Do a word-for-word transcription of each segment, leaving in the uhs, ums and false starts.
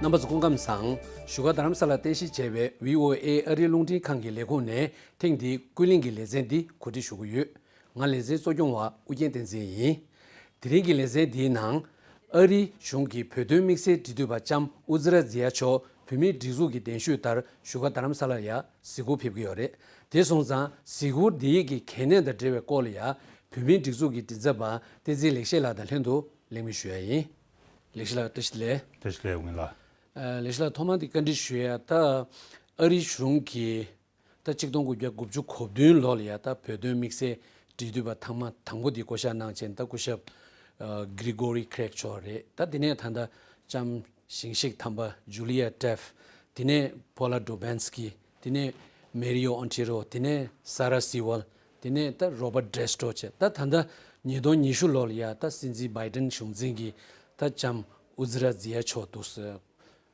རྣམ་པ་ཚོ་སྐུ་ཁམས་བཟང་། བཞུགས་སྒར་རྡ་རམ་ས་ལར་རྟེན་གཞི་བྱས་པའི་བྷི་ཨོ་ཨེ་ཨ་རིའི་རླུང་འཕྲིན་ཁང་གི་ལས་ཁུངས་ནས་ཐེངས་འདིའི་ཀུན་གླེང་གི་ལེ་ཚན་འདི་གོ་སྒྲིག་ཞུ་གི་ཡོད། ང་ལེ་ཚན་གཙོ་སྐྱོང་བ་ཨུ་རྒྱན་བསྟན་འཛིན་ཡིན། དེ་རིང་གི་ལེ་ཚན་འདིའི་ནང་། ཨ་རིའི་གཞུང་གི་བོད་དོན་དམིགས་བསལ་འབྲེལ་མཐུད་པ་ལྕམ་ཨུ་ཛི་ར་ཛི་ཡ་མཆོག་བོད་མིའི་སྒྲིག་འཛུགས་ཀྱི་གདན་ཞུས་ལྟར་བཞུགས་སྒར་རྡ་རམ་ས་ལར་ཡ་གཟིགས་སྐོར་ཕེབས་ཀྱི་ཡོད་རེད། དེ་སོང་ཙང་གཟིགས་སྐོར་འདིའི་གི་གལ་གནད་དང་འབྲེལ་བའི་སྐོར་ལ་ཡ་བོད་མིའི་སྒྲིག་འཛུགས་ཀྱི་མགྲིན་ཚབ་པ་བསྟན་འཛིན་ལེགས་བཤད་ལགས་དང་ལྷན་དུ་གླེང་མོལ་ཞུ་ཡ་ཡིན། ལེགས་བཤད་ལགས་བཀྲ་ཤིས་བདེ་ལེགས། བཀྲ་ཤིས་བདེ་ལེགས་ཝུན་ལགས། ཨ། ལེགས་བཤད་ལགས་ཐོག་མར་འདི་བཀའ་འདྲི་ཞུ་ཡ། ད་ཨ་རིའི་གཞུང་གིས་ད་ཆིག་སྟོང་དགུ་བརྒྱ་དགུ་བཅུ་གོ་བདུན་ལོ་ལ་ཡ་ད་བོད་དོན་དམིགས་བསལ་འབྲེལ་མཐུད་པ་ཐེངས་མ་དང་པོ་འདི་བསྐོ་བཞག་གནང་བྱས་ད་སྐུ་ཞབས་ཨ་Gregory Craig མཆོག་རེད། ད་དེ་ནས་ད་ལྟ་ལྕམ་ཞིང་གཤེགས་དམ་པ་Julia Taft། དེ་ནས་Paula Dubinsky། དེ་ནས་Mario Ontiero། དེ་ནས་Sarah Sewall། དེ་ནས་ད་Robert Destro བྱས། ད་ད་ལྟ་ཉིས་སྟོང་ཉི་ཤུ་ལོ་ལ་ཡ་ད་སྲིད་འཛིན་Biden གཞུང་འཛིན་གྱིས་ད་ལྕམ་ཨུ་ཛི་ར་ཛི་ཡ་མཆོག་འདུག་ཟེར།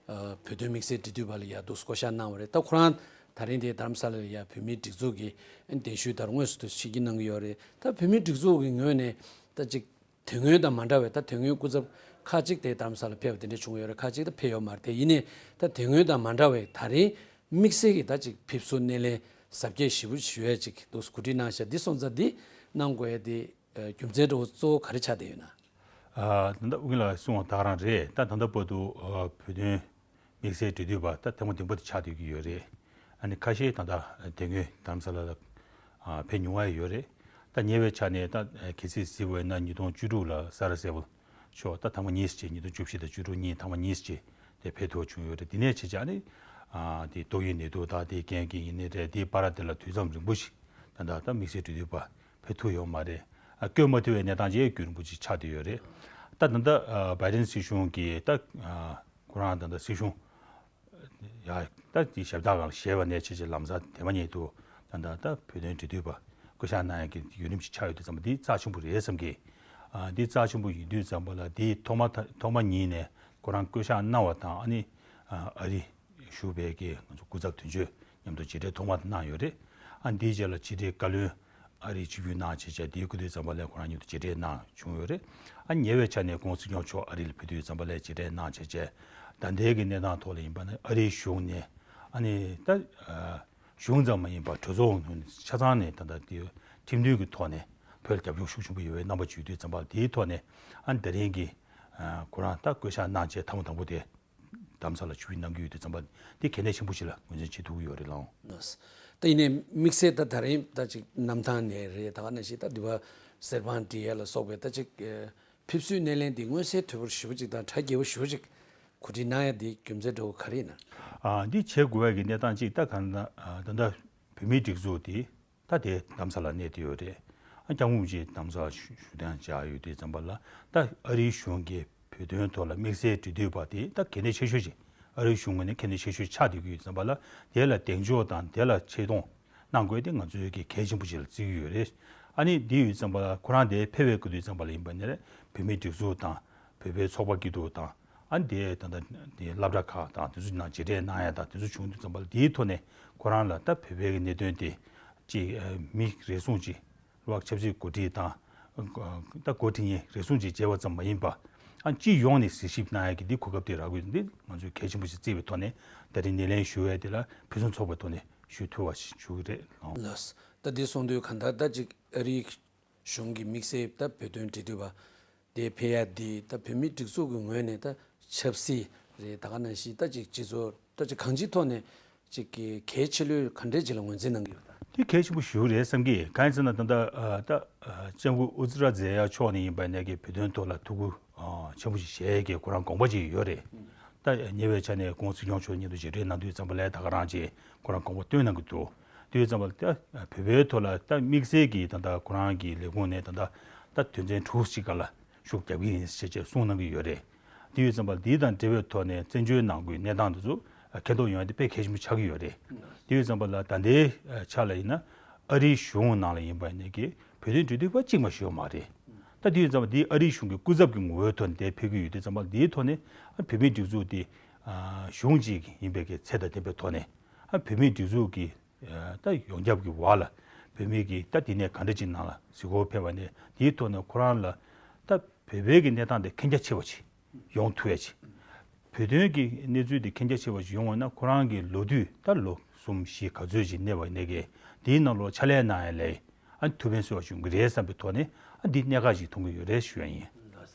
ཨ། བོད་དོན་དམིགས་བསལ་འབྲེལ་མཐུད་པ་ལ་ཡ་འདུག་བསྐོ་བཞག་གནང་བ་རེད། ད་ཁོ་རང་དེ་རིང་དེ་རྡ་རམ་ས་ལ་ལ་ཡ་བོད་མིའི་སྒྲིག་འཛུགས་ཀྱི་གདན་ཞུས་ལྟར་དངོས་སུ་དུ་ཆིབས་བསྒྱུར་གནང་གི་ཡོད་རེད། ད་བོད་མིའི་སྒྲིག་འཛུགས་ཀྱི་ངོས་ནས་ད་ཅིག་དེ་སྔོན་དང་མ་འདྲ་བའི། ད་དེ་སྔོན་སྐུ་ཚབ་ཁག་ཅིག་དེ་རྡ་རམ་ས་ལ་ཕེབས་པ་དེ་འདྲ་བྱུང་ཡོད་རེད། ཁག་ཅིག་ད་ཕེབས་ཡོད་མ་རེད། དེ་ཡིན་ནའི་ད་དེ་སྔོན་དང་མ་འདྲ་བའི་ད་རིང་དམིགས་བསལ་གྱི་ད་ཅིག་ཕེབས་བསུ་སྣེ་ལེན་གཟབ་རྒྱས་ཞེ་པོ་ཞུ་ཡ་ཅིག་འདུག་གོ་སྒྲིག་གནང་ཤག་འདི་སོང་ཙང་འདི་གནང་དགོས་ཡ་དེ་རྒྱུ་མཚན་འདྲ་བོ་གཙོ་བོ་ག་རེ་ཆགས་བསྡད་ཡོད་ན། ཨ། ད་ལྟ་ཨུ་རྒྱན་ལགས་གསུངས་པ་ད་ག་རང་རེད། ད་ད་ལྟ་བར་དུ་ཨ་བོད་དོན་དམིགས་བསལ་འབྲེལ་མཐུད་པ་ད་ཐེངས་མ་བདུན་པ་དེ་ཆགས་བསྡད་ཀྱི་ཡོད་རེད། ཨ་ནི་ཁ་ཤས་ད་ལྟ་དེ་སྔོན་རྡ་རམ་ས་ལ་ལ་ཨ་ཕེབས་མྱོང་བ་ཡོད་རེད། ད་ཉེ་བའི་ཆ་ནས་ད་གལ་སྲིད་གཟིགས་པ་ཡིན་ན་ཉིས་སྟོང་བཅུ་དྲུག་ལ་Sarah Sewall མཆོག་ད་ཐེངས་མ་གཉིས་ཙམ་བྱས། ཉིས་སྟོང་བཅུ་བཞི་དང་བཅུ་དྲུག་གཉིས་ཐེངས་མ་གཉིས་ཙམ་བྱས་དེ་ཕེབས་ཐུབ་པ་བྱུང་ཡོད་རེད། དེ་ནས་བྱས་ཙང་ནི་ཨ་དེ་ཏོག་དབྱིབས་ནད་དུག་དང་དེའི་རྐྱེན་གྱིས་ཡིན་ནའི་རེད། དེའི་བར་དེ་ལ་དུས་མཚམས་རིང་པོ་ཞིག་ད་ལྟ་ད་དམིགས་བསལ་འབྲེལ་མཐུད་པ་ཕེབས་ཐུབ་ཡོད་མ་རེད། ཨ། བསྐྱོད་མ་ཐུབ་པའི་གནས་སྟངས་ཅིག་རྒྱུན་རིང་པོ་ཅིག་ཆགས་བསྡད་ཡོད་རེད། ད་ད་ལྟ་ཨ་Biden སྲིད་གཞུང་གིས་ད་ཨ་ཁོ་རང་ད་ལྟ་སྲིད་གཞུང་ཡ་ད་དེ་ཞབས་བཏགས་སྒང་ལ་བཞེས་པ་ནས་བྱས་བྱས་ལམ་སང་དེ་མ་ཉིད་དུ་ད་ལྟ་ད་བོད་དོན་འབྲེལ་མཐུད་པ་བསྐོ་བཞག་གནང་ཡག་གི་བརྒྱུད་རིམ་ཅིག་ཆགས་ཡོད་དུས་ཙམ་པ་འདི་རྩ་ཆེན་པོ་རེད་བསམ་གི། ཨ། འདི་རྩ་ཆེན་པོ་ཡིན་དུས་ཙམ་པ་ལ་འདི་ཐོག་མ་ཐོག་མ་ཉིད་ནས་ཁོ་རང་བསྐོ་བཞག་གནང་བ་དང་། ཨ་ནི་ཨ་རི་བཞུགས་པའི་གི་ང་ཚོ་སྐུ་ཚབ་དོན་གཅོད་མཉམ་དུ་མཇལ་འཕྲད་ཐོག་མ་དེ་གནང་ཡོད་རེད། ཨ། འདིའི་རྗེས་ལ་ཕྱི་དྲིལ་བཀའ་བློན་ཨ་རིར་ཆིབས་བསྒྱུར་གནང་བྱས་བྱས། དེའི་སྐུ་དུས་ཙམ་པ་ལ་ཁོ་རང་མཉམ་དུ་མཇལ་འཕྲད་གནང་བྱུང་ཡོད་རེད། ཨ། ཉེ་བའི་ཆ་ནས་ཁོང་སྲིད་སྐྱོང་མཆོག་ཨ་རི་ལ་ཕེབས་དུས་ཙམ་པ་ལ་མཇལ་འཕྲད་གནང་བྱས་བྱས། ད་ལྟའི་གི་གནས་སྟངས་ཐོག་ལ་ཡིན་པ་ན་ཨ་རིའི་གཞུང་ནས། ཨ་ནི་ད་ཨ་གཞུང་ཙམ་མ་ཡིན་པར་གྲོས་ཚོགས་ངོས་ནས་ཆ་ཚང་ནས་ད་ལྟ་དེ་ཁྲིམས་མཐུན་གྱི་ཐོག་ནས་བོད་ལ་རྒྱབ་སྐྱོར་ཤུགས་ཆེན་པོ་ཡོད་པའི་རྣམ་པ་བརྗོད་དུས་ཙམ་པ་ལ། དེའི་ཐོག་ནས་ཨ་ནི་དེ་རིང་གི་ཨ་ཁོ་རང་ད་བསྐོ་བཞག་གནང་བྱས་ཐེངས་མ་དང་པོ་དེ་རྡ་རམ་ས་ལར་ཆིབས་བསྒྱུར་གནང་གི་ཡོད་དུས་ཙམ་པ། འདི་གལ་གནད་ཆེན་པོ་ཞིག་ལ་ངོས་འཛིན་བྱེད་ཐུབ་ཀྱི་ཡོད་རེད་ལགས། ལགས། ད་ཡིན་ནའི་དམིགས་བསལ་ད་ད་རིང་ད་ཅིག་གནམ་ཐང་ནས་རེད། ད་ག་ནང་བཞིན་ད་འདི་བ་གསེར་པང་སྒྲིག་ཡ་ལ་སོགས་པའི་ད་ཅིག་ཨ་ཕེབས་བསུའི་སྣེ་ལེན་འདི་མངོན་གསལ་དོད་པོ་ཞེ་པོ་ཅིག་དང་གྲ་རྒྱས་པོ་ཞེ་པོ་ཅིག་གོ་སྒྲིག་གནང་ཡ་འདི་རྒྱུ་མཚན་འདྲ་བོ་ག་རེ་ཡིན་ན། ཨ། འདི་བྱེད་དགོས་ཡ་གི་གནས་སྟངས་གཅིག་ད་གང་ལྟར་ཨ་ད་ལྟ་བོད་མིའི་སྒྲིག་འཛུགས་དེ་ད་དེ་རྡ་རམ་ས་ལར་གནས་བསྡད་ཡོད་རེད། ཨ། སྐྱབས་མགོན་རིན་པོ་ཆེ་རྡ་རམ་ས་ལར་བཞུགས་བཞུགས་གདན་འཇགས་ཡོད་དུས་ཙམ་པ་ལ། ད་ཨ་རིའི་གཞུང་གིས་བོད་དོན་ཐོག་ལ་དམིགས་བསལ་འབྲེལ་མཐུད་པ་དེ་ད་གལ་གནད་ཆེ་ཤོས་ཤིག་ཨ་རིའི་གཞུང་ངོས་ནས་གལ་གནད་ཆེ་ཤོས་ཆགས་བསྡད་ཀྱི་ཡོད་ཙམ་པ་ལ། དེ་ལ་གདེང་འཇོག་དང་དེ་ལ་ཆེ་མཐོང་གནང་དགོས་དེ་ང་ཚོའི་གི་གལ་ཆེན་པོ་ཞིག་ལ་བརྩི་གི་ཡོད་རེད། ཨ་ནི་དེ་ཡོད་ཙམ་པ་ལ་ཁོ་རང་དེ་ཕེབས་པའི་སྐབས་དུས་ཙམ་པ་ལ་ཡིན་པ་ནས་བོད་མིའི་སྒྲིག་འཛུགས་དང་བོད་པའི་ཚོགས་པ་སྐྱིད་སྡུག་དང་། ཨ་ནི་དེ་ད་ལྟ་དེ་སློབ་གྲྭ་ཁག་དང་དེ་ཚོ་ནང་མཇལ་འཕྲད་གནང་ཡ་དང་དེ་ཚོ་བྱུང་དུས་ཙམ་པ་ལ། དེའི་ཐོག་ནས་ཁོ་རང་ལ་ད་བོད་པའི་གི་གནད་དོན་དེ་ཅིག་ཨ་མི་རེ་ཟུང་ཅིག་སློབ་ཆབ་སྲིད་འགོ་ཁྲིད་དང་། ད་འགོ་ཁྲིད་གཉིས་རེ་ཟུང་ཅིག་མཇལ་བ་ཙམ་མ་ཡིན་པ། ཨ། སྤྱི་ཡོངས་ནས་གཟིགས་ཞིབ་གནང་ཡ་གི་འདི་གོ་སྐབས་དེ་རག་གི་ཡོད། འདི་ང་ཚོས་གལ་ཆེན་པོ་ཞིག་བརྩིས་པའི་ཐོག་ནས་ད་རིང་སྣེ་ལེན་ཞུ་ཡ་དེ་ལ་ཕུན་སུམ་ཚོགས་པའི་ཐོག་ནས་ཞུ་ཐུབ་པ་ཞིག་ཞུ་གི་རེད་ལགས། ལགས། ད་འདི་གསུང་དུས་གང་ལྟར་ད་ཅིག་ཨ་རིའི་གཞུང་གི་དམིགས་བསལ་ད་བོད་དོན་འབྲེལ་མཐུད་པ་དེ་ཕེབས་ཡ་འདི་ད་བོད་མིའི་སྒྲིག་འཛུགས་ཀྱི་ངོས་ནས་ད་ཆབ་སྲིད་རེད། ད་ག་ནང་བཞིན་ད་ཅིག་སྤྱི་ཚོགས་ད་ཅིག་གང་ཅིའི་ཐོག་ནས་ཅིག་གི་གལ་ཆེ་ལོས་ག་འདྲས་ཅིག་ལ་ངོས་འཛིན་གནང་གི་ཡོད་ད། དེ་གལ་ཆེན་པོ་ཞིག་རེད་བསམ་གི། གང་ཡིན་ཟེར་ན་ད་ལྟ་ཨ་ད་ཨ་ལྕམ་སྐུ་ཨུ་ཛི་ར་ཛེ་ཡ་མཆོག་ནས་ཡིན་པ་ནས་ཀྱི་བོད་དོན་ཐོག་ལ་ཐུགས་ཁུར་ཨ་ཆེན་པོ་ཞིག་བཞེས་ཀྱི་ཁོ་རང་དགོངས་པ་ཅིག་ཡོད་རེད། ད་ཉེ་བའི་ཆ་ནས་ཁོང་སྲིད་སྐྱོང་མཆོག་མཉམ་དུ་མཇལ་འཕྲད་གནང་དུས་ཙམ་པ་ལ་ད་ག་རང་ཅིག་ཁོ་རང་དགོངས་པ་བཏོན་གནང་གི་འདུག་དུས་ཙམ་པ་ལ་ད་བོད་པའི་ཐོག་ལ་ད་དམིགས་བསལ་གྱི་ད་ལྟ་ཁོ་རང་གི་ལས་ཁུངས་ནས་ད་ལྟ་ད་དོན་ཚན་དྲུག་ཅིག་སྒང་ལ་ཤུགས་རྒྱབ་ཀྱི་ཡིན་ཞེས་བཅས་གསུངས་གནང་གི་ཡོད་རེད། དེ་ཡོད་ཙམ་པ་འདི་དང་འབྲེལ་བའི་ཐོག་ནས་བཙན་བྱོལ་ནང་ཁུལ་གནས་སྟངས་འདི་ཚོ་མཁྱེན་རྟོགས་ཡོང་ཡ་དེ་དཔེ་གལ་ཆེན་པོ་ཆགས་ཀྱི་ཡོད་རེད། དེ་ཡོད་ཙམ་པ་ལ་ད་ལྟའི་ཆ་ལ་ཡིན་ན་ཨ་རིའི་གཞུང་ནང་ལ་ཡིན་པ་ནས་ཀྱི་བོད་དོན་འབྲེལ་མཐུད་པ་གཅིག་མ་ཞིག་ཡོད་མ་རེད། ད་དེ་ཡོད་ཙམ་པ་འདི་ཨ་རིའི་གཞུང་གི་སྐུ་ཚབ་ཀྱི་ངོ་བོའི་ཐོག་ནས་དེ་ཕེབས་ཀྱི་ཡོད་དུས་ཙམ་པ་འདིའི་ཐོག་ནས་ཨ་བོད་མིའི་སྒྲིག་འཛུགས་འདི་ཨ་གཞུང་གཅིག་ཡིན་པའི་གི་ཚད་དང་ལྡན་པའི་ཐོག་ནས་ཨ་བོད་མིའི་སྒྲིག་འཛུགས་ཀྱི་ད་ཡོངས་ཁྱབ་ཀྱི་འོག་ལ་བོད་མི་གིས་ད་དེ་ནས་ག་འདྲ་ཅིག་ནང་ལ་གཟིགས་སྐོར་ཕེབས་པ་ནས་དེའི་ཐོག་ནས་ཁོ་རང་ལ་ད་བོད་པའི་གི་གནས་སྟངས་དེ་མཁྱེན་རྒྱ་ཆེ་བ་ཅིག་ཡོང་ཐུབ་ཡ་ཅིག་ བོད་དོན་གྱི་གནས་ཚུལ་དེ་མཁྱེན་རྒྱ་ཆེ་བ་ཞིག་ཡོང་བ་ན། ཁོ་རང་གི་ལོ་དུས་ད་ལོ་གསུམ་བཞི་ག་ཚོད་ཅིག་གནས་པ་ཡིན་ནའི་གི་དེའི་ནང་ལོགས་ཕྱག་ལས་གནང་ཡ་ལས་ཨ་ཐུགས་ཕན་གསོས་པ་ཞིག་ཡོང་གི་རེད་བསམ་པའི་ཐོག་ནས་ཨ་འདི་གནད་འགག་ཅིག་མཐོང་གི་ཡོད་རེད་ཞུ་ཡ་ཡིན།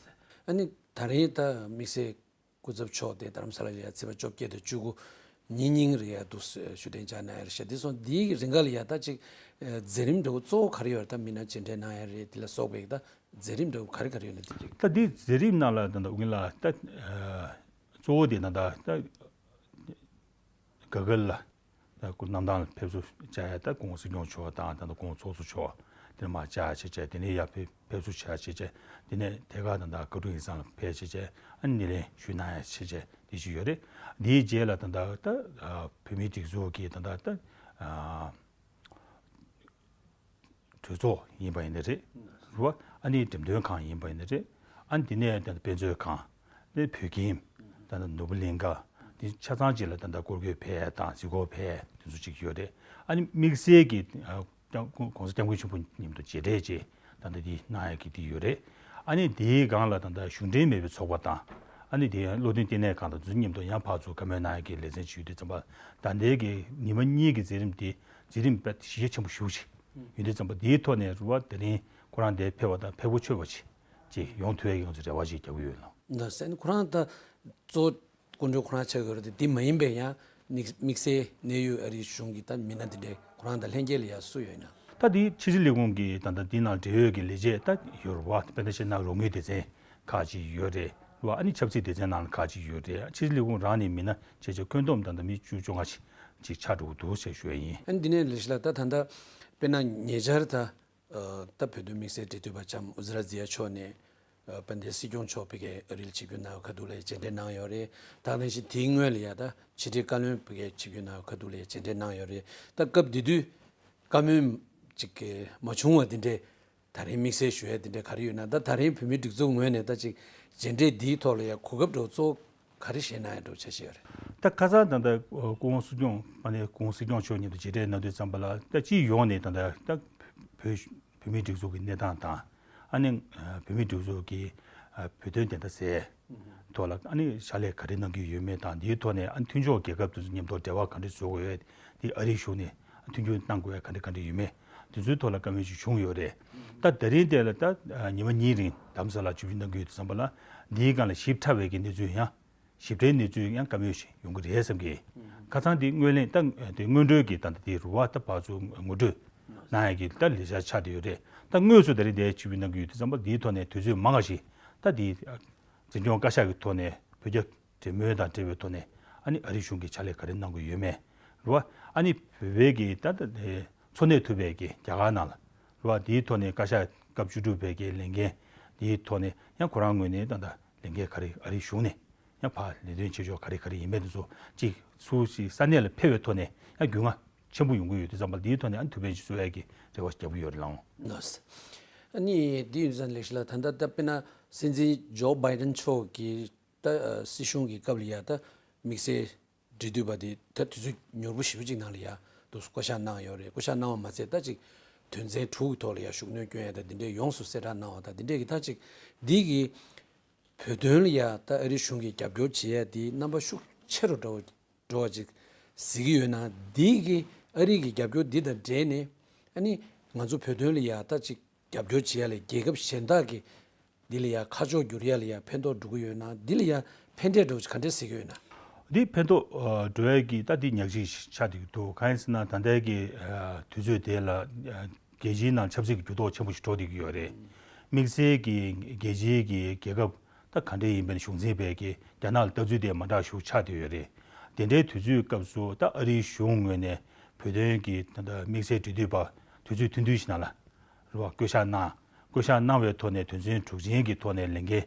ཨ་ནི་ད་རེས་ད་དམིགས་བསལ་སྐུ་ཚབ་མཆོག་དེ་རྡ་རམ་ས་ལ་ལ་ཡ་ཚེས་པ་བཅོ་བརྒྱད་དང་བཅུ་དགུ་ཉིན་གཉིས་རེ་ཡ་འདུག་ཞུ་གཏན་འཇགས་གནང་ཡ་རེད་ཤག་དེ་སོང་འདིའི་རིང་ག་ལ་ཡ་ད་ཅིག་མཛད་རིམ་འདྲ་བོ་གཙོ་བོ་ག་རེ་ཡོད་རེད། ད་མི་སྣ་མཇལ་འཕྲད་གནང་ཡ་རེད། དེ་ལ་སོགས་པའི་ད་མཛད་རིམ་འདྲ་བོ་ག་རེ་ག་རེ་ཡོད་ན་དེ་ཅིག་ད་འདི་མཛད་རིམ་ནང་ལ་ད་ད་དབུ་མའི་ལ་ད་གཙོ་བོ་དེ་ད་ད་ད་ག་ག་ལ་ད་སྐུ་གནམ་ཐང་ལ་ཕེབས་བསུ་བཅར་ཡ། ད་སྐུ་ངོ་སྲིད་སྐྱོང་མཆོག་དང་ད་ད་སྐུ་ངོ་ཚོགས་གཙོ་མཆོག་དེ་ནས་མར་བཅར་ཡ་བྱས་བྱས། དེ་ནས་ཡར་ཕེབས་ཕེབས་བསུ་བྱས་བྱས་བྱས། དེ་ནས་ཐད་ཀར་ད་ད་བཀའ་དྲུང་ཡིག་ཚང་ལ་ཕེབས་བྱས་བྱས་ཨ་ནི་སྣེ་ལེན་ཞུས་གནང་ཡ་བྱས་བྱས་དེ་ཅིག་ཡོད་རེད། དེའི་རྗེས་ལ་ད་ད་ད་བོད་མིའི་སྒྲིག་འཛུགས་ཀྱི་ད་ད་ད་གྲོས་ཚོགས་ཡིན་པ་ཡིན་ན་རེད། རེད་བ། ཨ་ནི་འགྲེམས་སྟོན་ཁང་ཡིན་པ་ཡིན་ན་རེད། ཨ་ནི་དེ་ནས་ད་དཔེ་མཛོད་ཁང་། ཨ་ནི་བོད་ཁྱིམ། ད་ནོར་བུ་གླིང་ག་དེ་ཆ་ཚང་ཅིག་ལ་ད་ལྟ་སྐོར་སྐྱོད་ཕེབས་དང་གཟིགས་སྐོར་ཕེབས་དེ་ཚོ་ཅིག་ཡོད་རེད། ཨ་ནི་དམིགས་བསལ་གྱི་ཨ་༸གོང་ས་༸སྐྱབས་མགོན་ཆེན་པོ་མཉམ་དུ་མཇལ་འཕྲད་ཅིག་ད་ལྟ་འདི་གནང་ཡ་གི་དེ་ཡོད་རེད། ཨ་ནི་དེའི་སྒང་ལ་ད་ལྟ་གཞུང་འབྲེལ་མེད་པའི་ཚོགས་པ་དང་། ཨ་ནི་དེ་ཡང་བློ་མཐུན་བསྟི་གནས་ཁང་དང་དེ་ཚོ་མཉམ་དུ་ཡང་ཕར་ཚུར་བཀའ་མོལ་གནང་ཡ་གི་ལེ་ཚན་ཅིག་ཡོད་དུས་ཙམ་པ། ད་ལྟའི་གི་ཉི་མ་གཉིས་ཀྱི་མཛད་རིམ་དེ་མཛད་རིམ་དཔེ་གཞི་རྒྱ་ཆེན་པོ་ཞེ་པོ་ཅིག་ཡོད་དུས་ཙམ་པ། དེའི་ཐོག་ནས་རུ་བ་དེ་རིང་ཁོ་རང་འདིར་ཕེབས་པ་དང་ཕེབས་གོ་ཆོད་པ་ཅིག་ཅིག་ཡོང་ཐུབ་ཡ་ཡོང་ཚེ་རེ་བ་ཅིག་རྒྱག་གི་ཡོད་ལགས། ད་སེ་ཁོ་རང་ད་གཙོ་བོ་སྐུ་མགྲོན་ཁོ་རང་ཆགས་ཡོད་རེད་དེ། དེ་མ་ཡིན་པའི་ཡང་དམིགས་དམིགས་བསལ་གནད་ཡོད་ཨ་རིའི་གཞུང་གི་ད་མི་སྣ་དེ་འདྲའི་ཁོ་རང་དང་ལྷན་རྒྱས་ལ་ཡང་སུ་ཡོད་ན། ད་དེ་ཕྱི་དྲིལ་ལས་ཁུངས་ཀྱི་ད་ལྟ་དེ་ནང་འབྲེལ་ཡོད་ཀྱི་ལས་བྱེད་ད་ཡོད་རེད་བ། དཔེར་ན་བཤད་ན་རོགས་དངུལ་སྡེ་ཚན་ཁག་ཅིག་ཡོད་རེད་བ། ཨ་ནི་ཆབ་སྲིད་སྡེ་ཚན་ནང་ཁག་ཅིག་ཡོད་རེད། ཕྱི་དྲིལ་ལས་ཁུངས་རང་ནས་མི་སྣ་བྱས་བྱས་ཁྱོན་བསྡོམས་ད་ལྟ་མི་བཅུ་བཅོ་ལྔ་ཅིག་ཅིག་ཆགས་འགྲོ་གི་འདུག་ཅེས་ཞུ་ཡ་ཡིན། ཨ་ནི་འདི་ནས་ལས་གཞི་ལ་ད་ད་ལྟ་དཔེར་ན་ཉེ་ཆར་ད། ཨ་ད་བོད་དོན་དམིགས་བསལ་འབྲེལ་མཐུད་པ་ལྕམ་ཨུ་ཛི་ར་ཛི་ཡ་མཆོག་ནས་ཨ་དཔལ་ལྡན་སྲིད་སྐྱོང་མཆོག་ཕ་གིར་ཨ་རིར་ཆིབས་བསྒྱུར་གནང་བའི་ཁ་ཐུག་ལ་མཇལ་འཕྲད་གནང་ཡོད་རེད། ད་ག་ནང་བཞིན་དེའི་སྔོན་ལ་ཡ་ད་ཕྱི་དྲིལ་བཀའ་བློན་ཕ་གིར་ཆིབས་བསྒྱུར་གནང་བའི་ཁ་ཐུག་ལ་མཇལ་འཕྲད་གནང་ཡོད་རེད། ད་སྐབས་དེ་དུས་བཀའ་མོལ་ཅིག་གི་མ་བྱུང་བ་དེ་འདྲས་ད་རེས་དམིགས་བསལ་ཞུ་ཡ་དེ་འདྲས་ག་རེ་ཡོད་ན། ད་ད་རེས་བོད་མིའི་སྒྲིག་འཛུགས་ངོས་ནས་ད་ཅིག་མཇལ་འཕྲད་འདིའི་ཐོག་ལ་ཡ་གོ་སྐབས་འདྲ་བོ་གཙོ་བོ་ག་རེ་བཞེས་གནང་ཡ་འདྲ་བོ་འཆར་གཞི་ཡོད་རེད། ད་ཁ་སང་ད་ལྟ་སྐུ་ངོ་སྲིད་སྐྱོང་ཨ་ནི་སྐུ་ངོ་སྲིད་སྐྱོང་མཆོག་མཉམ་དུ་མཇལ་འཕྲད་གནང་དུས་ཙམ་པ་ལ། ད་སྤྱི་ཡོངས་ནས་ད་ལྟ་ད་བོད་བོད་མིའི་སྒྲིག་འཛུགས་ཀྱི་གནས་སྟངས་དང་། ཨ་ནི་ཨ་བོད་མིའི་སྒྲིག་འཛུགས་ཀྱི་ཨ་བོད་དོན་བདེན་མཐའ་གསལ་ཐོག་ལ་ཨ་ནི་ཕྱག་ལས་ག་རེ་གནང་གི་ཡོད་མེད་དང་། འདིའི་ཐོག་ནས་ཨ་ནི་མཐུན་ཕྱོགས་རྒྱལ་ཁབ་དེ་ཚོ་མཉམ་དུ་འབྲེལ་བ་ག་འདྲ་བཟོ་དགོས་ཡོད། དེ་ཨ་རིའི་གཞུང་ནས་མཐུན་འགྱུར་གནང་དགོས་ཡ་ག་འདྲ་ག་འདྲ་ཡོད་མེད། དེ་ཚོའི་ཐོག་ལ་བཀའ་མོལ་ཅིག་བྱུང་ཡོད་རེད། ད་ད་རིང་དེ་ལ་ད་ཉི་མ་གཉིས་རིང་རྡ་རམ་ས་ལར་ཆིབས་བསྒྱུར་གནང་གི་ཡོད་དུས་ཙམ་པ་ལ། འདིའི་སྒང་ལ་ཞིབ་ཕྲ་བའི་གི་གནས་ཚུལ་ཡང་། ཞིབ་ཕྲའི་གནས་ཚུལ་ཡང་བཀའ་མོལ་ཞིག་ཡོང་གི་རེད་བསམ་གི། ཁ་སང་དེ་སྔོན་གླེང་ད་དེ་སྔོན་འགྲོའི་གི་ད་ལྟ་དེ་རུ་བ་ད་ཕར་ཚུར་ངོ་སྤྲོད་གནང་ཡ་གི་ད་ལས་འཆར་ཆགས་བསྡད་ཡོད་རེད། ད་དངོས་སུ་ད་རིང་དེ་ཆིབས་བསྒྱུར་གནང་གི་ཡོད་དུས་ཙམ་པ། འདིའི་ཐོག་ནས་དུས་ཚོད་མང་བ་ཞིག་ད་དེ་འཛིན་སྐྱོང་བཀའ་ཤག་གི་ཐོག་ནས་བོད་རྒྱ་འབྲེལ་མོལ་དང་འབྲེལ་བའི་ཐོག་ནས་ཨ་ནི་ཨ་རིའི་གཞུང་གིས་ཕྱག་ལས་ག་རེ་གནང་དགོས་ཡོད་མེད། རེད་བ། ཨ་ནི་བོད་པའི་གི་ད་ལྟ་དེ་འཚོ་གནས་ཐུབ་པའི་གི་རྒྱ་གར་ནང་ལ། རེད་བ། དེའི་ཐོག་ནས་བཀའ་ཤག་སྐབས་བཅུ་དྲུག་པའི་གི་ལས་འགན་དེའི་ཐོག་ནས་ཡང་ཁོ་རང་ངོས་ནས་ད་ལྟ་ལས་འགན་ག་རེ་ཨ་རིའི་གཞུང་ནས་ཡང་ཕར་ལས་དོན་བྱེད་ཕྱོགས་ག་རེ་ག་རེ་ཡིན་མིན་དེ་ཚོ་གཅིག་སུ་ཞིག་ས་གནས་ལ་ཕེབས་པའི་ཐོག་ནས་ཡང་རྒྱུས་མངའ་ཆེན་པོ་ཡོང་གི་ཡོད་དུས་ཙམ་པ། དེའི་ཐོག་ནས་ཨ་ནི་ཐུགས་ཕན་ཅིག་གསོ་ཡ་གི་རེ་བ་རྒྱག་གི་ཡོད་རེད་ལགས། ལགས། ཨ་ནི་དེ་ཡིན་ཙང་ལེགས་ཤི་ལགས། ད་ལྟ་ད་དཔེར་ན་སྲིད་འཛིན་ཇོ་བྷའི་ཌེན་མཆོག་གིས་ད་སྲིད་གཞུང་གི་སྐབས་ལ་ཡ་ད་དམིགས་བསལ་འབྲེལ་མཐུད་པ་དེ་ད་དུས་ཚོད་ཉུང་པོ་ཞེ་པོ་ཅིག་ནང་ལ་ཡ་འདུག་བསྐོ་བཞག་གནང་ཡོད་རེད། བསྐོ་བཞག་གནང་བ་མ་ཚད་ད་ཅིག་དོན་ཚན་དྲུག་གི་ཐོག་ལ་ཡ་ཤུགས་སྣོན་སྐྱོན་ཡ་ད་དེ་འདྲའི་ཡོངས་སུ་གསལ་བསྒྲགས་གནང་བ་ད་དེ་འདྲས་ཀྱི་ད་ཅིག་འདི་གི་བོད་དོན་ལ་ཡ་ད་ཨ་རིའི་གཞུང་གིས་རྒྱབ་སྐྱོར་བྱེད་ཡ་དེ་རྣམ་པ་ཤུགས་ཆེ་རུ་འགྲོ་འགྲོ་བ་ཅིག་གཟིགས་ཀྱི་ཡོད་ན། འདི་གི་ཨ་རི་གི་རྒྱབ་སྐྱོར་འདི་དང་འབྲེལ་ནས་ཨ་ནི་ང་ཚོ་བོད་དོན་ལ་ཡ་ད་ཅིག་རྒྱབ་སྐྱོར་བྱེད་ཡ་ལ་རྒྱལ་ཁབ་གཞན་དག་གི་འདི་ལ་ཡ་ཁ་ཕྱོགས་བསྒྱུར་ཡ་ལ་ཡ་ཕན་ཐོགས་འགྲོ་གི་ཡོད་ན། འདི་ལ་ཡ་ཕན་འབྲས་འདྲ་བོ་ག་འདྲས་གཟིགས་ཀྱི་ཡོད་ན། འདི་ཕན་ཐོགས་ཨ་འགྲོ་ཡ་གི་ད་འདི་ཉག་གཅིག་ཆགས་བསྡད་ཀྱི་འདུག་གང་ཡིན་ཟེར་ན་ད་ལྟའི་གི་ཨ་དུས་ཚོད་དེ་ལ་ཨ་རྒྱལ་སྤྱིའི་ནང་ཆབ་སྲིད་ཀྱི་འགྱུར་ལྡོག་ཆེན་པོ་ཞིག་འགྲོ་བསྡད་ཀྱི་ཡོད་རེད། དམིགས་བསལ་གྱི་རྒྱལ་སྤྱིའི་གི་རྒྱལ་ཁབ་ད་ག་འདྲས་ཡིན་པའི་གཞུང་འཛིན་པའི་གི་རྒྱ་ནག་ལ་ལྟ་ཚུལ་དེ་མ་འདྲ་ཞིག་ཆགས་བསྡད་ཡོད་རེད། དེ་འདྲའི་དུས་ཚོད་སྐབས་སུ་ད་ཨ་རིའི་གཞུང་ངོས་ནས་བོད་དོན་གྱི་ད་ལྟ་དམིགས་བསལ་འབྲེལ་མཐུད་པ་དུས་ཚོད་ཐུང་ཐུང་ཞིག་ནང་ལ་རེད་བ། བསྐོ་བཞག་གནང་། བསྐོ་བཞག་གནང་བའི་ཐོག་ནས་དོན་ཚན་དྲུག་ཅན་གྱི་ཐོག་ནས་ལས་འགན་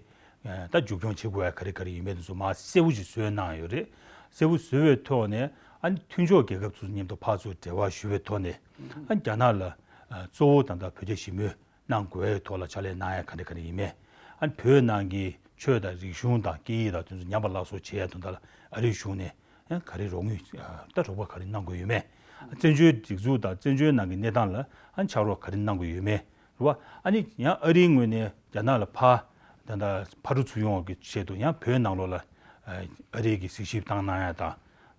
ད་མཇུག་སྐྱོང་བྱེད་དགོས་ཡ་ག་རེ་ག་རེ་ཡིན་མིན་དེ་ཚོ་མར་གསལ་པོ་ཞིག་བཟོས་གནང་ཡོད་རེད། གསལ་པོ་བཟོས་པའི་ཐོག་ནས་ཨ་ནི་མཐུན་ཕྱོགས་རྒྱལ་ཁབ་ཚོ་མཉམ་དུ་ཕར་ཚུར་འབྲེལ་བ་ཞུ་བའི་ཐོག་ནས་ཨ་ནི་རྒྱ་ནག་ལ་ཨ་གཙོ་བོ་ད་ལྟ་བོད་རྒྱ་ཞི་མོལ་གནང་དགོས་ཐོག་ལ་ཕྱག་ལས་གནང་ཡ་ག་འདྲ་ག་འདྲ་ཡིན་མིན། ཨ་ནི་བོད་ནང་གི་ཆོས་དང་རིག་གཞུང་དང་སྐད་ཡིག་དང་དེ་ཚོ་ཉམས་པ་སླར་གསོ་བྱེད་ཡ་དོན་དག་ལ་ཨ་རིའི་གཞུང་ནས་ཡང་ག་རེ་རོགས་དངུལ་ད་རོགས་པ་ག་རེ་གནང་དགོས་ཡོད་མེད། བཙན་བྱོལ་སྒྲིག་འཛུགས་དང་བཙན་བྱོལ་ནང་གི་གནས་སྟངས་ལ་ཨ་ནི་ཕྱག་རོགས་ག་རེ་གནང་དགོས་ཡོད་མེད་རེད་བ། ཨ་ནི་ཡང་ཨ་རིའི་ངོས་ནས་རྒྱ་ནག་ལ་ཕར་ད་ལྟ་ཕར་འགྲོ་ཚུར་ཡོང་གི་ཆེད་དུ་ཡང་བོད་ནང་ལོགས་ལ་ ཨ་རིའི་གི་གཟིགས་ཞིབ་བཏང་གནང་ཡ་དང་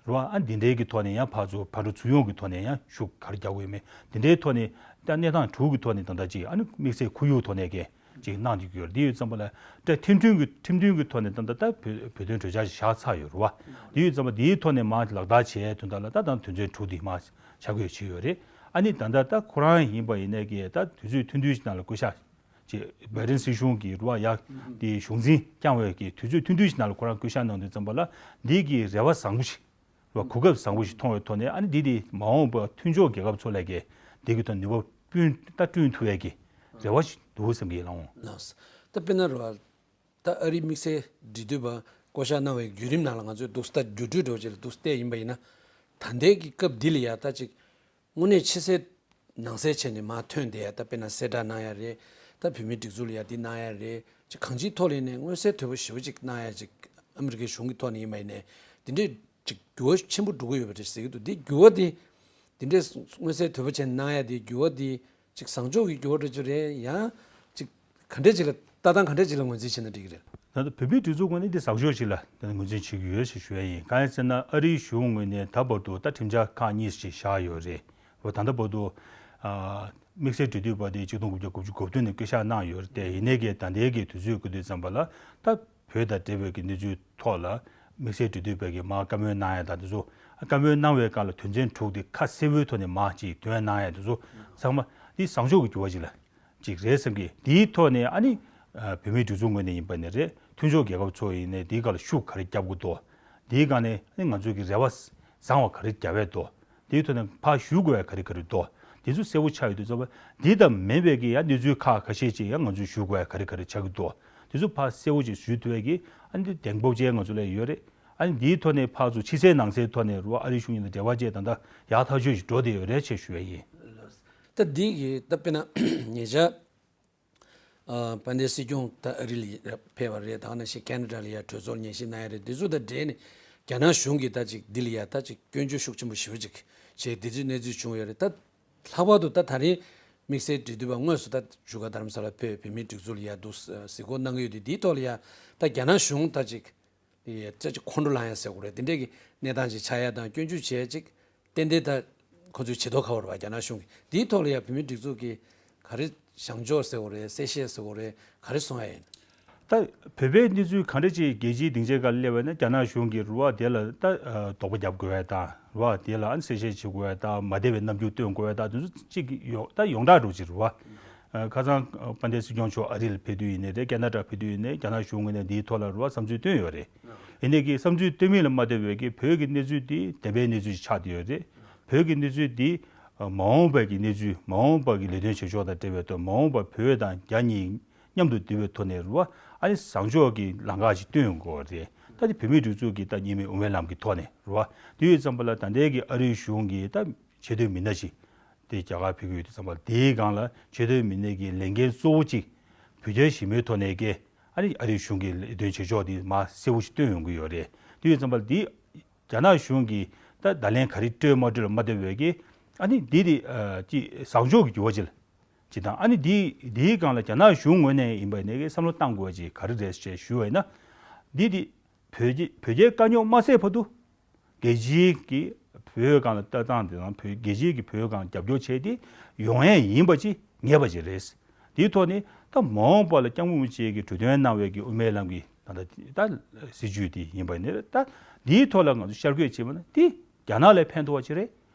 རེད་བ། ཨ་འདི་འདྲའི་གི་ཐོག་ནས་ཡང་ཕར་ཚུར་ཕར་འགྲོ་ཚུར་ཡོང་གི་ཐོག་ནས་ཡང་ཤུགས་ག་རེ་རྒྱག་དགོས་ཡོད་མེད་འདི་འདྲའི་ཐོག་ནས་ད་གནས་སྟངས་དྲུག་གི་ཐོག་ནས་ད་ལྟ་ཅིག་ཨ་ནི་དམིགས་བསལ་ཁོར་ཡུག་ཐོག་ནས་གི་ཅིག་གནང་བསྡད་ཀྱི་ཡོད་རེད། འདི་ཡོད་ཙམ་པ་ལ་ད་ཁྲིམས་མཐུན་གྱི་ཁྲིམས་མཐུན་གྱི་ཐོག་ནས་ད་ལྟ་ད་བོད་བོད་དོན་གྲོས་འཆར་ཞིག་བཞག་ཚར་ཡོད་རེད་བ། འདི་ཡོད་ཙམ་པ་འདིའི་ཐོག་ནས་མར་ལག་བསྟར་བྱས་དོན་དག་ལ་ད་ད་དོན་ཚན་དྲུག་འདི་མར་ཆ་བགོས་བྱས་ཡོད་རེད། ཨ་ནི་ད་ལྟ་ད་ཁོ་རང་ཡིན་པ་ཡིན་ནའི་གི་ད་དུས་ཚོད་ཐུང་ཐུང་ཞིག་ནང་ལ་བསྐོ་བཞག་ཅིག་བའི་ཌེན་སྲིད་གཞུང་གི་རེད་བ། ཡ་དེ་གཞུང་འཛིན་བསྐྱངས་པའི་གི་དུས་ཚོད་ཐུང་ཐུང་ཞིག་ནང་ལ་ཁོ་རང་བསྐོ་བཞག་གནང་དུས་ཙམ་པ་ལ་འདི་གི་རེ་བ་བཟང་པོ་ཞིག་རེད་བ། གོ་སྐབས་བཟང་པོ་ཞིག་མཐོང་བའི་ཐོག་ནས་ཨ་ནི་འདི་དེ་མ་འོངས་པ་མཐུན་ཕྱོགས་རྒྱལ་ཁབ་ཚོ་ལས་ཀའི་འདི་གི་ཐོག་ནུས་པ་བསྐྲུན་ད་བསྐྲུན་ཐུབ་ཡས་ཀྱི་རེ་བ་ཞིག་འདུག་བསམ་གྱི་ལགས་འོང་། ལགས། ད་དཔེར་ན་རེད་བ། ད་ཨ་རིའི་དམིགས་བསལ་འབྲེལ་མཐུད་པ་བསྐོ་བཞག་གནང་བའི་བརྒྱུད་རིམ་ནང་ལ་ང་ཚོས་འདུག་ད་བརྒྱུད་སྤྲོད་འདྲ་བོ་ཅིག་ལ་འདུག་བལྟས་ཡིན་པ་ཡིན་ན། ད་ལྟའི་གི་སྐབས་འདི་ལ་ཡ་ད་ཅིག་དངོས་གནས་ཕྱི་གསལ་ནང་གསལ་བྱས་ནས་མར་ཐོན་བསྡད་ཡ། ད་དཔེར་ན་གསལ་བསྒྲགས་གནང་ཡ་རེད། ད་བོད་མིའི་སྒྲིག་འཛུགས་ལ་ཡ་འདི་གནང་ཡ་རེད། ཅིག་གང་ཅིའི་ཐོག་ལ་ཡིན་ནའི་མངོན་གསལ་དོད་པོ་ཞེ་པོ་ཅིག་གནང་ཡ་ཅིག་ཨ་མི་རི་ཀའི་གཞུང་གི་ཐོག་ནས་ཡིན་པ་ཡིན་ནའི་འདི་འདྲའི་ཅིག་འགྱུར་བ་ཆེན་པོ་འགྲོ་གི་ཡོད་པ་རེད་ཟེར་གྱི་འདུག་འདི་འགྱུར་བ་འདི་འདི་འདྲའི་མངོན་གསལ་དོད་པོ་བྱས་ནས་གནང་ཡ་འདི་འགྱུར་བ་འདི་ཅིག་བཟང་ཕྱོགས་ཀྱི་འགྱུར་བ་འདྲ་ཅིག་རེད། ཡང་ཅིག་ག་འདྲ་ཅིག་ལ་ལྟ་སྟངས་ག་འདྲ་ཅིག་ལ་ངོས་འཛིན་བྱས་ན་འགྲིག་གི་རེད། ད་ལྟ་བོད་མིའི་སྒྲིག་འཛུགས་ངོས་ནས་འདི་བཟང་ཕྱོགས་ཤིག་ལ་ངོས་འཛིན་བྱེད་ཀྱི་ཡོད་ཞེས་ཞུ་ཡ་ཡིན། གང་ཡིན་ཟེར་ན་ཨ་རིའི་གཞུང་ངོས་ནས་ད་བར་དུ་ད་ཁྲིམས་འཆར་ཁག་གཉིས་ཤིག་བཞག་ཡོད་རེད། འོ་ད་ལྟ་བར་དུ་ཨ་དམིགས་བསལ་འབྲེལ་མཐུད་པ་དེ་ཆིག་སྟོང་དགུ་བརྒྱ་དགུ་བཅུ་གོ་བདུན་ནས་བསྐོ་བཞག་གནང་ཡོད་རེད་དེ། ཡིན་ནའི་གི་ད་ལྟའི་གི་དུས་ཚོད་བཀོད་དུས་ཙམ་པ་ལ་ད་བོད་དང་འབྲེལ་བའི་གི་གནས་ཚུལ་ཐོག་ལ་དམིགས་བསལ་འབྲེལ་མཐུད་པ་གི་མར་བཀའ་མོལ་གནང་ཡ་དང་དེ་ཚོ། བཀའ་མོལ་གནང་བའི་སྒང་ལ་དོན་ཚན་དྲུག་དེ་ཁ་གསལ་པོའི་ཐོག་ནས་མར་ཅིག་འདོན་གནང་ཡ་དེ་ཚོ་ཚང་མ་འདི་བཟང་ཕྱོགས་ཀྱི་འགྱུར་བ་ཅིག་ལ་ཅིག་རེད་བསམ་གི། དེའི་ཐོག་ནས་ཨ་ནི་ཨ་བོད་མིའི་སྒྲིག་འཛུགས་ངོས་ནས་ཡིན་པ་ནི་རེད། མཐུན་ཕྱོགས་རྒྱལ་ཁབ་ཚོ་ཡིན་ནའི་དེའི་སྒང་ལ་ཤུགས་ག་རེ་རྒྱབ་དགོས་འདུག་དེའི་སྒང་ནས་ཨ་ནི་ང་ཚོས་ཀྱི་རེ་བ་བཟང་བ་ག་རེ་རྒྱབ་ཡས་འདུག་དེའི་ཐོག་ནས་ཕར་ཞུ་དགོས་ཡ་ག་རེ་ག་རེ་འདུག་དེ་ཚོ་གསལ་པོ་ཆགས་ཡོད་དུས་ཙམ་པ། འདི་དང་མིན་པའི་གི་ཡང་གནས་ཚུལ་ཁག་ཁ་ཤས་ཅིག་ཡང་ང་ཚོས་ཞུ་དགོས་ཡ་ག་རེ་ག་རེ་ཆགས་ཀྱི་འདུག་དེ་ཚོ་ཕར་གསལ་པོ་ཅིག་ཞུ་ཐུབ་ཡ་གི་ཨ་ནི་གདེང་སྤོབས་ཅན་ང་ཚོ་ལ་ཡོད་རེད། ཨ་ནི་འདིའི་ཐོག་ནས་ཕར་ཚུར་ཕྱི་གསལ་ནང་གསལ་ཐོག་ནས་རུ་ཨ་རིའི་གཞུང་གཉིས་དང་འབྲེལ་བ་བཅས་ད་ལྟ་ཡག་ཐག་ཆོད་ཅིག་འགྲོ་བསྡད་ཡོད་རེད་ཅེས་ཞུ་ཡ་ཡིན། ད་འདི་གི་ད་དཔེར་ན་ཉེ་ཆར་ཨ་དཔལ་ལྡན་སྲིད་སྐྱོང་ད་ཨ་རི་ལ་ཕེབས་པ་རེད། ད་ག་ནང་བཞིན་ཁེ་ན་ཌ་ལ་ཡ་གྲོས་ཚོགས་ཉན་ཞིབ་གནང་ཡ་རེད། འདི་ཚོ་དང་འབྲེལ་ནས་རྒྱ་ནག་གཞུང་གིས་ད་ཅིག་འདི་ལ་ཡ་ད་ཅིག་སྐྱོན་བརྗོད་ཤུགས་ཆེན་པོ་ཞེ་པོ་ཅིག་བྱས་འདི་ཚོའི་གནས་ཚུལ་བྱུང་ཡོད་རེད། ད་ལྷག་པར་དུ་ད་ད་རིང་དམིགས་བསལ་འབྲེལ་མཐུད་པ་དངོས་སུ་ད་བཞུགས་སྒར་རྡ་རམ་ས་ལ་ཕེབས་བོད་མིའི་སྒྲིག་འཛུགས་ལ་ཡ་འདུག་གཟིགས་སྐོར་གནང་གི་ཡོད་དུས། འདིའི་ཐོག་ལ་ཡ་ད་རྒྱ་ནག་གཞུང་ད་ཅིག་ཡ་ད་ཅིག་ཁོང་ཁྲོ་ལངས་ཡ་ཟེར་དགོས་རེད། དེ་འདྲས་ཀྱི་གནས་སྟངས་ཅིག་ཆགས་ཡ་དང་སྐྱོན་བརྗོད་བྱས་ཅིག་ཏན་ཏན་ད་ཁོ་ཚོའི་བྱེད་ཐོག་ཁ་བར་བ་རྒྱ་ནག་གཞུང་གིས་འདིའི་ཐོག་ལ་ཡ་བོད་མིའི་སྒྲིག་འཛུགས་ཀྱིས་ག་རེ་བྱང་ཕྱོགས་ཟེར་དགོས་རེད། གསལ་བཤད་ཟེར་དགོས་རེད། ག་རེ་གསུང་ཡ་ཡིན། ད་བོད་པའི་གནས་ཚུལ་གང་འདྲ་ཅིག་རྒྱལ་སྤྱིའི་སྡིངས་ཆའི་སྒང་སླེབས་པ་ན་རྒྱ་ནག་གཞུང་གིས་རུ་བ་དེ་ལ་ད་ཨ་དོགས་པ་རྒྱབ་དགོས་ཡ་དང་རུ་བ་དེ་ལ་ཨ་ནི་གསལ་བཤད་བྱེད་དགོས་ཡ་དང་མ་བདེ་བའི་རྣམ་འགྱུར་སྟོན་དགོས་ཡ་དང་དེ་ཚོ་གཅིག་ཡོང་ད་ཡོངས་གྲགས་འགྲོ་ཅིག་རུ་བ། ཨ་ཁ་སང་ཨ་དཔལ་ལྡན་སྲིད་སྐྱོང་མཆོག་ཨ་རི་ལ་ཕེབས་དུས་ཡིན་ནའི་རེད། ཁེ་ན་ཌ་ཕེབས་དུས་ཡིན་ནའི་རྒྱ་ནག་གཞུང་ངོས་ནས་འདིའི་ཐོག་ལ་རུ་བ་བསམ་ཚུལ་བཏོན་ཡོད་རེད། ཡིན་ནའི་གི་བསམ་ཚུལ་བཏོན་མིན་ལ་མ་ལྟོས་པའི་གི་བོད་ཀྱི་གནས་ཚུལ་འདི་བདེན་པའི་གནས་ཚུལ་ཞིག་ཆགས་བསྡད་ཡོད་རེད། བོད་ཀྱི་གནས་ཚུལ་འདི་ཨ་མ་འོངས་པའི་གི་གནས་ཚུལ་མ་འོངས་པ་གི་ལས་དོན་བྱེད་ཕྱོགས་དང་འབྲེལ་བའི་ཐོག་མ་འོངས་པ་བོད་དང་རྒྱ་གཉིས་མཉམ་དུ་བསྡུས་པའི་ཐོག་ནས་རུ་བ་ཨ་ནི་བཟང་ཕྱོགས་ཀྱི་ལམ་ཁ་ཞིག་སྟོན་ཡོང་དགོས་པ་རེད། ད་དེ་བོད་མིའི་སྒྲིག་འཛུགས་ཀྱི་ད་གཉིས་སྨན་དབུ་མའི་ལམ་གྱི་ཐོག་ནས་རུ་བ་དེ་ཡོད་ཙམ་པ་ལ་ད་ལྟའི་གི་ཨ་རིའི་གཞུང་གི་ད་ཆེས་མཐོའི་མི་སྣ་ཞིག་དེ་རྒྱ་གར་ཕེབས་ཀྱི་ཡོད་དུས་ཙམ་པ་ལ་དེའི་སྒང་ལ་ཆེས་མཐོའི་མི་སྣ་གི་ལས་འགན་གཙོ་བོ་གཅིག་བོད་རྒྱའི་ཞི་མོལ་ཐོག་ནས་ཀྱི་ཨ་ནི་ཨ་རིའི་གཞུང་གི་ལས་དོན་བྱེད་ཕྱོགས་དེ་མར་གསལ་པོ་ཞིག་སྟོན་ཡོང་གི་ཡོད་རེད། དེ་ཡོད་ཙམ་པ་ལ་དེ་རྒྱ་ནག་གཞུང་གིས་ད་བརྡ་ལན་ག་རེ་སྤྲོད་མ་སྤྲོད་ལ་མ་ལྟོས་པའི་གི་ཨ་ནི་འདི་དེ་ཨ་ཅིག་བཟང་ཕྱོགས་ཀྱི་འགྱུར་བ་ཅིག་ལ་ཅིག་དང་། ཨ་ནི་འདི་འདིའི་སྒང་ལ་རྒྱ་ནག་གཞུང་ངོས་ནས་ཡིན་པ་ཡིན་ནའི་གི་བསམ་བློ་བཏང་དགོས་པ་ཅིག་ག་རེ་རེད་ཅེས་ཞུས་པ་ཡིན་ན། འདི་དེ་བོད་ཀྱི་བོད་རྒྱའི་དཀའ་རྙོག་མ་སེལ་བར་དུ་རྒྱལ་སྤྱིའི་གི་བོད་སྒང་ལ་ལྟ་སྟངས་དེ་དང་བོད་རྒྱལ་སྤྱིའི་གི་བོད་སྒང་རྒྱབ་སྐྱོར་བྱས་ཏེ་ཡོང་ཡས་ཡིན་པ་ཅིག་ངེས་པ་ཅིག་རེད། དེའི་ཐོག་ནས་ད་མ་འོངས་པ་ལ་སྐྱབས་མགོན་རིན་པོ་ཆེ་གིས་གྲོས་མཐུན་གནང་བའི་གི་དབུ་མའི་ལམ་གྱི་ད་ལྟ་ད་སྲིད་བྱུས་དེ་ཡིན་པ་ནི་ད་འདིའི་ཐོག་ལ་ང་ཚོ་ཤར་བསྐྱོད་བྱེད་པ་ན་དེ་རྒྱ་ནག་ལ་ཕན་ཐོགས་པ་ཅིག་རེད།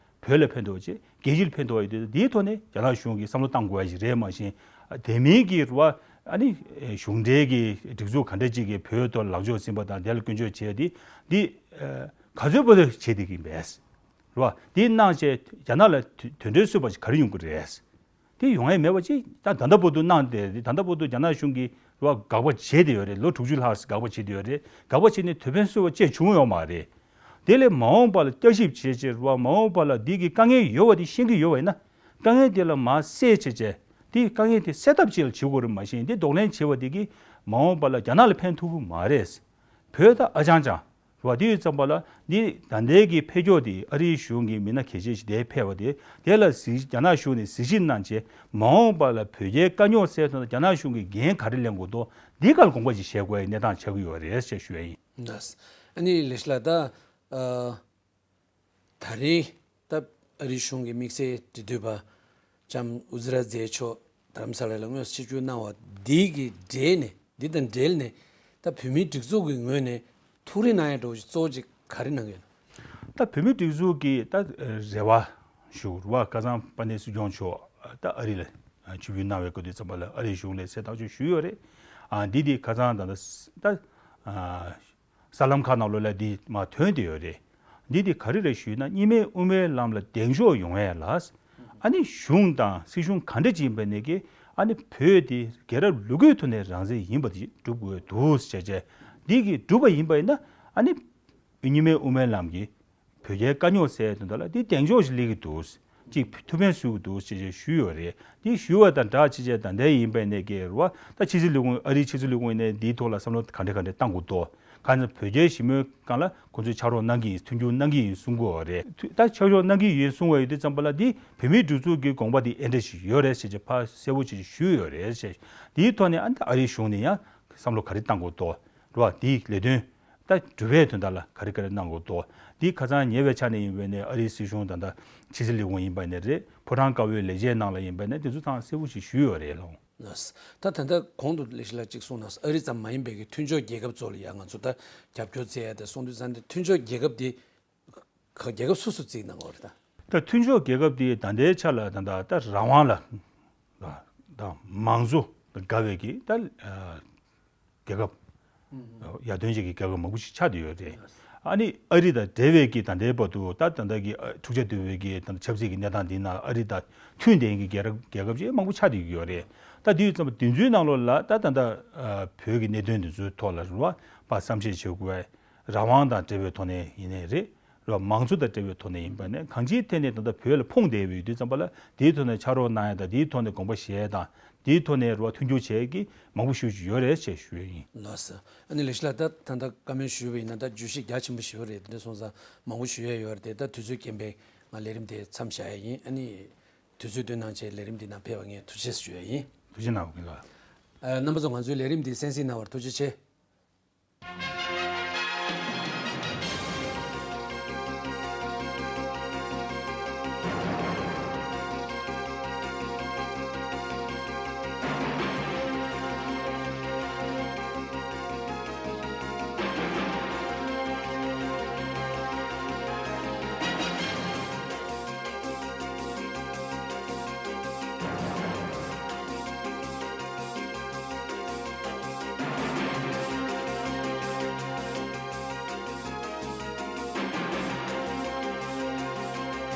བོད་ལ་ཕན་ཐོགས་པ་ཅིག་རྒྱལ་སྤྱིར་ཕན་ཐོགས་པ་ཡོད་དུས་འདིའི་ཐོག་ནས་རྒྱ་ནག་གཞུང་གིས་བསམ་བློ་གཏང་དགོས་པ་ཞིག་རེད། མ་གཞི་དེ་མིན་གྱི་རུ་བ་ཨ་ནི་གཞུང་འབྲེལ་གྱི་སྒྲིག་འཛུགས་ག་འདྲ་ཅིག་གིས་བོད་དུ་ལག་འཇོག་ཟིན་པ་དང་དེ་ལ་སྐྱོན་བརྗོད་བྱས་ཏེ་འདི་ག་ཚོད་བར་དུ་བྱེད་བསྡད་ཀྱི་ཡིན་པས། རེད་བ། དེ་གནང་བྱས་རྒྱ་ནག་ལ་དུ་དོན་འབྲས་སོན་པ་ཞིག་ག་རེ་ཡོང་གི་རེད། དེ་ཡོང་ཡས་མེད་པ་ཅིག་ད་ད་ལྟ་བར་དུ་གནང་བསྡད་རེད། ད་ལྟ་བར་དུ་རྒྱ་ནག་གཞུང་གིས་རེད་བ་དགག་པ་བྱས་བསྡད་ཡོད་རེད། ལོ་དྲུག་ཅུ་ལྷག་ཙམ་དགག་པ་བྱས་བསྡད་ཡོད་རེད། དགག་པ་བྱས་ནས་དོན་ཕན་སོན་པ་ཅིག་བྱུང་ཡོད་མ་རེད། དེ་ལས་མ་འོངས་པ་ལ་བསྐྱར་ཞིབ་བྱས་བྱས་རེད་བ། མ་འོངས་པ་ལ་འདི་གི་དཀའ་ངལ་ཡོད་པ་དེ་ཤེས་ཀྱི་ཡོད་པ་ཡིན་ན་དཀའ་ངལ་དེ་ལ་མར་སེལ་བྱས་བྱས་དེ་དཀའ་ངལ་དེ་སེལ་ཐབས་ཅིག་ལ་བྱེད་དགོས་རེད། མ་གཞི་འདི་གདོང་ལེན་བྱས་པ་དེ་གིས་མ་འོངས་པ་ལ་རྒྱ་ནག་ལ་ཕན་ཐོགས་ཀྱི་མ་རེད། བོད་ད་ཨ་ཅང་ཅང་། རེད་བ། དེ་ཡོད་ཙམ་པ་ལ་འདི་ད་ལྟའི་གི་ཕེབས་ཕྱོགས་དེ་ཨ་རིའི་གཞུང་གི་མི་སྣ་གལ་ཆེ་ཞིག་དེ་ཕེབས་པ་དེ་དེ་ལ་གཟིགས་རྒྱ་ནག་གཞུང་ནས་གཟིགས་ཞིབ་གནང་བྱས་མ་འོངས་པ་ལ་བོད་རྒྱའི་དཀའ་རྙོག་སེལ་ཐུབ་ན་རྒྱ་ནག་གཞུང་གིས་འགན་ག་རེ་ལེན་དགོས་འདུག་འདི་ག་ལ་དགོངས་པ་ཅིག་བཞེས་དགོས་ཡའི་གནས་སྟངས་ཆགས་ཀྱི་ཡོད་རེད་ཅེས་ཞུ་ཡ་ཡིན། ལགས། ཨ་ནི་ལེགས་ལགས། ད་ཨ་ད་རེས་ད་ཨ་རིའི་གཞུང་གི་དམིགས་བསལ་འབྲེལ་མཐུད་པ་ལྕམ་ཨུ་ཛི་ར་ཛེ་མཆོག་དྷ་རམ་ས་ལ་ལ་དངོས་སུ་ཆིབས་བསྒྱུར་གནང་བ་འདི་གི་འབྲེལ་ནས། འདི་དང་འབྲེལ་ནས་ད་བོད་མིའི་སྒྲིག་འཛུགས་ཀྱི་ངོས་ནས་ཐུགས་རེ་གནང་ཡ་འདྲ་བོ་ཞིག་གཙོ་བོ་ཅིག་ག་རེ་གནང་གི་ཡོད་ན། ད་བོད་མིའི་སྒྲིག་འཛུགས་ཀྱི་ད་རེ་བ་ཞུ་བ། ཁ་སང་དཔལ་ལྡན་སྲིད་སྐྱོང་མཆོག་ད་ཨ་རི་ལ་ཆིབས་བསྒྱུར་གནང་བའི་སྐབས་དུས་ཙམ་པ་ལ་ཨ་རིའི་གཞུང་ལ་གསལ་ཐག་ཆོད་ཞུས་ཡོད་རེད། ཨ་འདི་དེ་ཁ་སང་ད་ད་ད་གསར་ལམ་ཁག་ནང་ལོགས་ལ་འདི་མར་ཐོན་བསྡད་ཡོད་རེད། འདི་དེ་ག་རེ་རེད་ཞུས་ན། གཉིས་སྨན་དབུ་མའི་ལམ་ལ་གདེང་འཇོག་ཡོང་ཡས་ལ། ཨ་ནི་གཞུང་དང་སྲིད་གཞུང་ག་འདྲ་ཅིག་ཡིན་པ་ནས་ཀྱི་ཨ་ནི་བོད་དེ་རྒྱལ་རབས་ལོ་རྒྱུས་ཐོག་ནས་རང་བཙན་ཡིན་པ་དེ་སྒྲུབ་དགོས་འདུག་ཟེར་བྱས། འདི་གི་སྒྲུབ་པ་ཡིན་པ་ཡིན་ན། ཨ་ནི་གཉིས་སྨན་དབུ་མའི་ལམ་གྱི་བོད་རྒྱའི་དཀའ་རྙོག་སེལ་དོན་དག་ལ་འདི་གདེང་འཇོག་ཞིག་སླེབས་ཀྱི་འདུག་ཅིག་ཐུགས་ཕན་གསོས་ཀྱི་འདུག་ཅེས་ཞུས་ཡོད་རེད། འདི་ཞུས་པ་དང་སྦྲགས་ཅིག་བྱས། ད་ལྟའི་ཡིན་པ་ནས་ཀྱི་རེད་བ། ད་ཕྱི་སྲིད་ལས་ཁུངས། ཨ་རིའི་ཕྱི་སྲིད་ལས་ཁུངས་ཡིན་ནའི་འདིའི་ཐོག་ལ་བསམ་བློ་ག་འདྲ་ག་འདྲ་བཏང་དགོས་འདུག་ཁ་སང་བོད་རྒྱའི་ཞི་མོལ་སྒང་ལ་ཁོང་ཚོས་ཕྱག་རོགས་གནང་གི་ཡིན། མཐུན་འགྱུར་གནང་གི་ཡིན་གསུང་གི་ཡོད་རེད། ད་ཕྱག་རོགས་གནང་གི་ཡིན་གསུང་བ་ཡོད་དུས་ཙམ་པ་ལ་འདི་བོད་མིའི་སྒྲིག་འཛུགས་ཀྱི་དགོངས་པ་འདི་ཨེ་འདྲ་ཞིག་ཡོད་རེད་ཅེས་ཕར་གསལ་པོ་ཅིག་ཞུས་ཡོད་རེད་ཅེས། འདིའི་ཐོག་ནས་ཨ་ནི་ཨ་རིའི་གཞུང་ནས་ཡང་བསམ་བློ་ག་རེ་བཏང་དགོས་འདུག་རེད་བ། འདིའི་ལས་དོན་ད་སྒྲུབ་པའི་དོན་དག་ལ་ག་རེ་ག་རེ་གནང་དགོས་འདུག་འདི་ཁ་སང་ཉེ་བའི་ཆ་ནས་ཡིན་པ་ནས་ཨ་རིའི་སྲིད་གཞུང་དང་ད་ཕྱི་སྲིད་ལས་ཁུངས་ཡིན་པ་ནས་རེད། ཕོ་བྲང་དཀར་པོའི་ལས་བྱེད་ནང་ལ་ཡིན་པ་ནས་དེ་ཚོ་ཚང་གསལ་པོ་ཞིག་ཞུས་ཡོད་རེད་ལགས། ད་ད་ལྟ་གོང་དུ་ལེགས་བཤད་ལགས་གཅིག་གསུངས་ན། ཨ་རི་ཙམ་མ་ཡིན་པའི་གི་མཐུན་ཕྱོགས་རྒྱལ་ཁབ་ཚོ་ལ་ཡང་ང་ཚོ་ད་རྒྱབ་སྐྱོར་བྱེད་ཡ་དེ་གསུངས་དུས་ཙང་། དེ་མཐུན་ཕྱོགས་རྒྱལ་ཁབ་དེ་ག་རྒྱལ་ཁབ་སུ་སུ་བརྩིས་གནང་གི་ཡོད་རེད་ད། ད་མཐུན་ཕྱོགས་རྒྱལ་ཁབ་དེ་ད་ལྟའི་ཆ་ལ་ད་ད་ད་རང་དབང་ལ་ད་མང་གཙོ་དགའ་བའི་གི་ད་རྒྱལ་ཁབ། ཡར་ཐོན་ཅན་གྱི་རྒྱལ་ཁབ་མང་པོ་ཞིག་ཆགས་བསྡད་ཡོད་རེད། ཨ་ནི་ཨ་རི་དང་འབྲེལ་བའི་གི་ད་ལྟའི་བར་དུ་ད་ད་ལྟ་གི་ཨ་འཁྲུག་ཆ་དོད་པའི་གི་ད་ཆབ་སྲིད་ཀྱི་གནས་སྟངས་འདི་ནང་ཨ་རི་དང་མཐུན་ལྡན་གྱི་རྒྱལ་རབས་རྒྱལ་ཁབ་ཅིག་མང་པོ་ཆགས་བསྡད་ཀྱི་ཡོད་རེད། ད་དེ་ཡོད་ཙམ་པ་དེ་ཚོའི་ནང་ལོགས་ལ་ད་ད་ལྟ་ཨ་བོད་ཀྱི་གནད་དོན་འདི་ཚོའི་ཐོག་ལ་རེད་བ། ཕར་བསམ་ཤེས་བྱེད་དགོས། རང་དབང་དང་འབྲེལ་བའི་ཐོག་ནས་ཡིན་ནའི་རེད། རེད་བ། མང་གཙོ་དང་འབྲེལ་བའི་ཐོག་ནས་ཡིན་པ་ནས་གང་ཅིའི་ཐད་ནས་ད་ལྟ་བོད་ལ་ཕོངས་བསྡད་པའི་ཡོད་དུས་ཙམ་པ་ལ་དེའི་ཐོག་ནས་ཕྱག་རོགས་གནང་ཡ་དང་། དེའི་ཐོག་ནས་དགོངས་པ་བཞེས་ཡ་དང་། དེའི་ཐོག་ནས་རེད་བ། མཐུན་འགྱུར་བྱེད་ཀྱི་མང་པོ་ཞེ་པོ་ཅིག་ཡོད་རེད་ཅེས་ཞུ་ཡ་ཡིན། ལགས་སོ། ཨ་ནི་ལེགས་བཤད་ལགས། ད་ད་ལྟ་བཀའ་མོལ་ཞུས་པ་ཡིན་ན་ད་བརྗོད་གཞི་རྒྱ་ཆེན་པོ་ཞིག་ཡོད་རེད། དེ་འདྲ་སོང་ཙང་མང་པོ་ཞུ་ཡ་ཡོད་རེད་དེ། ད་དུས་ཚོད་རྐྱེན་པས་ང་ལས་རིམ་དེ་མཚམས་བཞག་ཡ་ཡིན། ཨ་ནི་དུས་ཚོད་བཏོན་གནང་བྱས་ལས་རིམ་འདི་ནང་ཕེབས་པར་ངས་ཐུགས་རྗེ་ཆེ་ཞུ་ཡ་ཡིན། ཐུགས་རྗེ་གནང་། ཨ་རྣམ་པ་ཚོ་ང་ཚོའི་ལས་རིམ་འདི་གསན་གཟིགས་གནང་བར་ཐུགས་རྗེ་ཆེ།